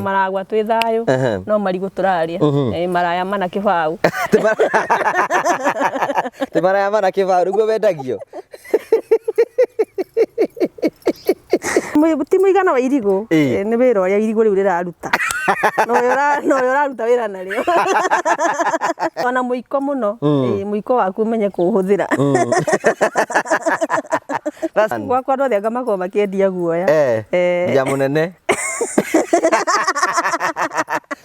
Maragwa twĩ thayũ. No marigũ tũrarĩa. Eh, maraya mana kĩbaũ. Ti maraya mana kĩbaũ nĩguo wendagio. Ti mũigana wa irigũ. Eh, nĩ wĩra ũrĩa irigũ rĩu rĩraruta. Na ũrĩa ũraruta wĩra narĩo. Ona mũiko mũno. Eh, mũiko waku ũmenye kũũhũthĩra. Gwakwa andũ othe anga makoragwo makĩendia guoya. Eh, nginya mũnene.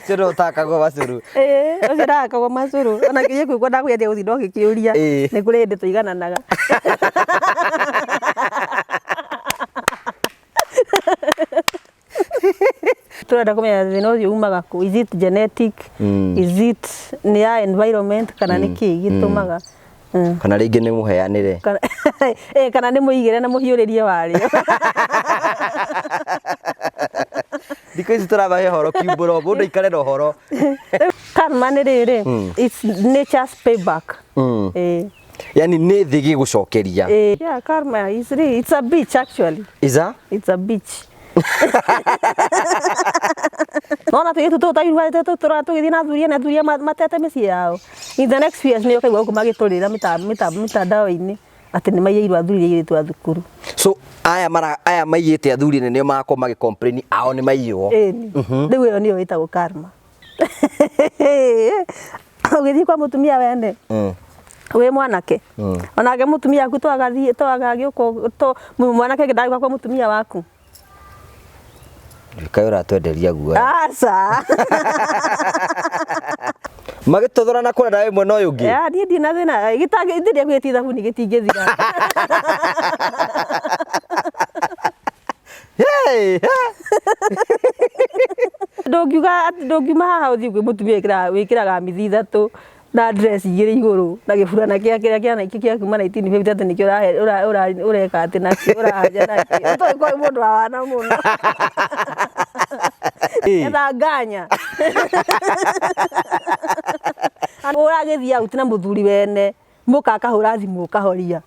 Ũcio nĩwe ũtakagwo macũrũ. Ĩĩ, ũcio ndakagwo macũrũ. Ona kĩrĩa kĩu ndakwendia gũtinda ũgĩkĩũria. Nĩ kũrĩ hĩndĩ tũigananaga. Tũrenda kũmenya thĩna ũcio umaga kũ. Is it genetic? Is it nĩ ya environment kana nĩ kĩĩ gĩtũmaga? Kana rĩngĩ nĩ mũheanĩre. Kana, eh, kana nĩ mũigĩre na mũhiũrĩrie warĩo. Thikũ ici tũramahe ũhoro kiumbũro, mũndũ aikare na ũhoro. Karma nĩ rĩrĩ, it's nature's payback. Eh. Yani nĩ thĩ gĩgũcokeria. Eh, yeah, karma is real. It's a bitch actually. Is a? It's a bitch. Nona tũirĩtu tũtũ twairua tũtũraga tũgĩthiĩ na athuri ene athuri matete mĩciĩ yao. In the next few years nĩ ũkaigua gũkũ magĩtũrĩra mĩtandao-inĩ atĩ nĩ maiyĩirwo athuri airĩtu a thukuru. So aya mara aya maiyĩte athuri ene nĩo magakorwo magĩ complain ao nĩ maiywo. Ĩni. Rĩu ĩyo nĩyo ĩtagwo karma. Ũgĩthiĩ kwa mũtumia wene wĩ mwanake onake mũtumia waku to agathiĩ to agagĩũka to mwanake ndagĩũka kwa mũtumia waku. Kaĩ ũratwenderia guoya. Aca. Magĩtothora na kũrĩa na ĩmwe na ũyũ ũngĩ. Ya, niĩ ndirĩ na thĩna. Gĩtangĩ ithiria gwĩtia thabuni gĩtingĩthira. Hey! Ndũngiuga atĩ ndũngiuma haha ũthiĩ kwĩ mũtumia wĩkĩraga wĩkĩraga mithi ithatũ na dress igĩrĩ igũrũ na gĩburana kĩa kĩrĩa kĩa Nike kĩa kuma 1950 atĩ nĩkĩo ũrahe ũra ũra ũreka atĩ nakĩo ũrahanja nakĩo. Ũtoĩ kwa mũndũ wa wana mũno. Etha nganya. Ũragĩthiĩ out na mũthuri wene mũka akahũra thimũ ũkahoria.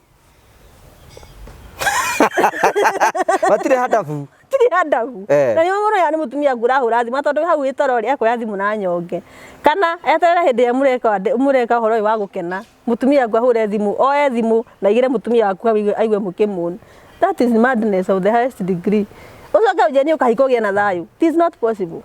Matirĩ handabu. Tirĩ handabu. Eh. Na nĩo mũno ya nĩ mũtumia waku ũrahũra thimũ tondũ hau wĩ toro rĩ akuoya thimũ na nyonge. Kana eterere hĩndĩ ĩrĩa mũreka mũreka ũhoro ũyũ wa gũkena mũtumia waku ahũre thimũ oe thimũ na aigĩre mũtumia waku hau aigue mũkĩmũna. That is madness of the highest degree. Ũcoke ũnjĩre nĩ ũkahika ũgĩe na thayũ. It is not possible.